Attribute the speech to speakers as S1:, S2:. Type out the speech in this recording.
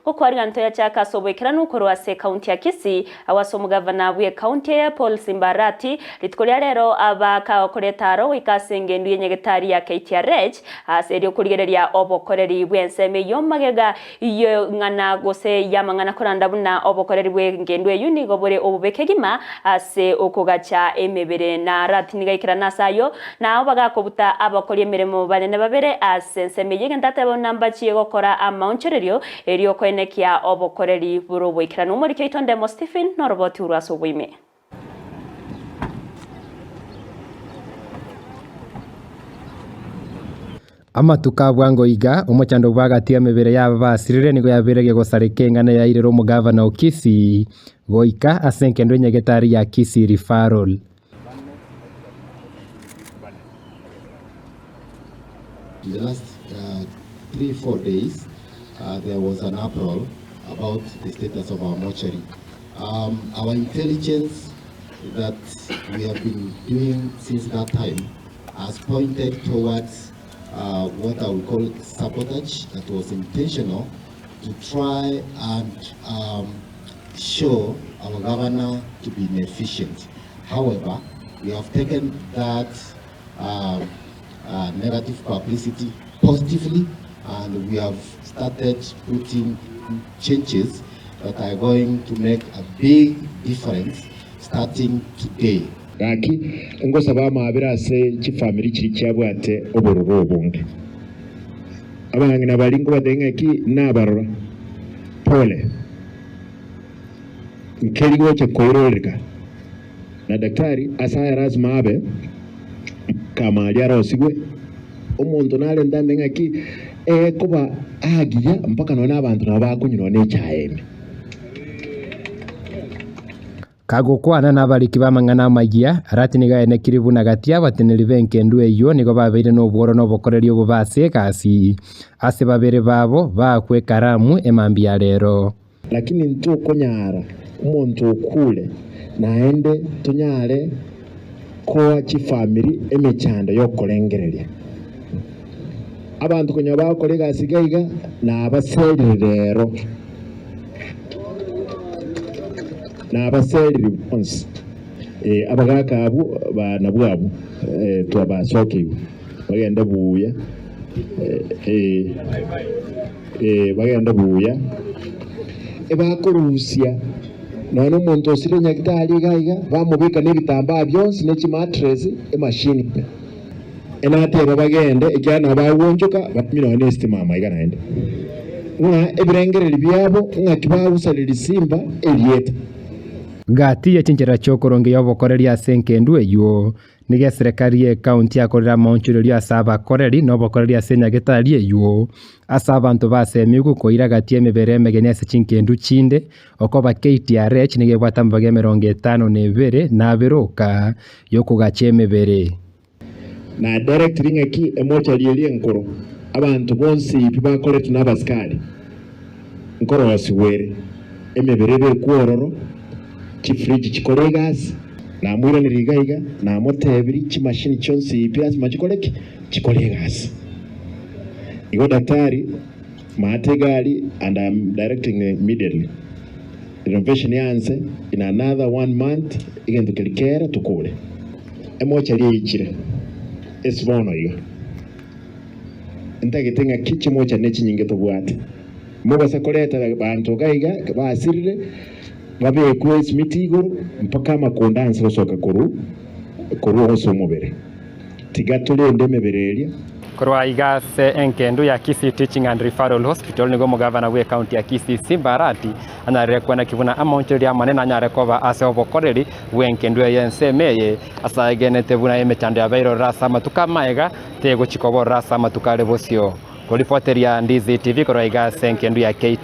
S1: Gokwarigana toyachake ase oboikeranu korwa ase ekaunti ya Kisii, agwo ase omogavana bw'ekaunti eye Paul Simba Arati, rituko ria rero aba kagokora etaaro goika ase engendu y'enyagetari ya KTRH ase erio korigereria obokoreri bw'ensemo eyio magega y'eng'ana gose y'amang'ana koranda buna obokoreri bw'engendu eyio nigo bore obobe kegima ase okogacha emebere. Na Arati nigo aikerana ase ayio, na abwo bagakobuta abakori emeremo banene babere ase ensemo eyio egento ateba buna mbachie gokora amaonchorerio erio okoenekia obokoreri bore oboikeranu. Omoriki oito Ndemo Stephen noroboti orwe ase oboime.
S2: Amatuko a bwango iga, omochando bw'agati y'emebere y'aba basirire nigo yabeire gegosareka eng'ana yairire omogavana o Kisii goika ase enkendo y'enyagetari ya Kisii Referral.
S3: In the last 3-4 days there was an uproar about the status of our mortuary. Our intelligence that we have been doing since that time has pointed towards what I would call sabotage that was intentional to try and show our governor to be inefficient. However, we have taken that negative publicity positively and we have started putting changes that are going to make a big difference starting today.
S4: Gaki, ngosaba amaabera ase chifamiri chiria chiabwate obororo obonge. Abang'ina baria nkobatebia ng'aki nabarora, pole, nkeri gocha koiroreka. Na daktari ase aya lasima abe kama aria arosigwe, omonto narente ande ng'aki ekoba agiya mpaka nonya abanto nabo bakonywa nonya echae ime.
S2: Kagokwana nabariki b'amang'ana amayia, Arati nigo aenekire buna gati y'abateneneri b'engendu eyio nigo babeire nobworo na obokoreri obobe ase egasi, ase babere babo baakwe ekaramu emambia ya rero.
S4: Lakini ntokonyara omonto okure naende tonyare koa chifamiri emechando y'okorengereria. Abanto konya bagokora egasi iga iga nabaserire rero, nabaserire bonsi eh, abagaka abwo ba nabwo abwo eh, twabasokigwe bagende buya eh, eh, bagende buya ebakorusia nonya na omonto osire nyagitari iga iga bamobeka na ebitambaa bionsi ne chimattress emachine ime. Enateba bagende, ekiagera nabo bagwonchoka banywe nonya nesitima amaiga naende, ng'a ebirengererio biabo ng'aki bagusaria risimba erieta.
S2: Gati ye chinchera chi'okorongeia obokoreri ase engendu eyio, nigo eserekari y'ecounty yakorire amaonchorerio ase abakoreri na obokoreri ase enyagetari eyio, ase abanto basemigwe koira gati y'emebere emegeni ase chingendu chinde, okoba KTRH nigo ebwate amabaga 52 na abere oka y'okogacha emebere.
S4: Na directly ng'aki emochari eria enkoro abanto bonsi pi bakoretwe na abasikari nkorosigwa ere, emebere ebekwe ororo, chifridge chikore egasi. Namoiraneria iga iga, namotebirie chimashini chionsi pi lasima chikore ki? Chikore egasi. Igo daktari maate egari and I am directing immediately renovation yaanse in another one month egento keria kere tokore. Emochari eichire ase bono iga, ntagete ng'aki chimochari ne chinyinge tobwate. Mobasa koreta abanto iga iga basirire, babekwe esimiti igoro mpaka amakonda anse gosoka korwa korwa ase omobere. Tiga torende emebere eria.
S2: Korwa iga ase engendu ya Kisii Teaching and Referral Hospital nigo omogavana bw'ecounty ya Kisii Simba Arati anyarire kweneki buna amaonchoreria amanene anyare koba ase obokoreri bw'engendu eye ensemo eye ase aegenete buna emechando yabeire ororo ase amatuko amaega tegochi koba ororo ase amatuko are bosio. Koripoteria Ndizi TV korwa iga ase engendu ya KTN.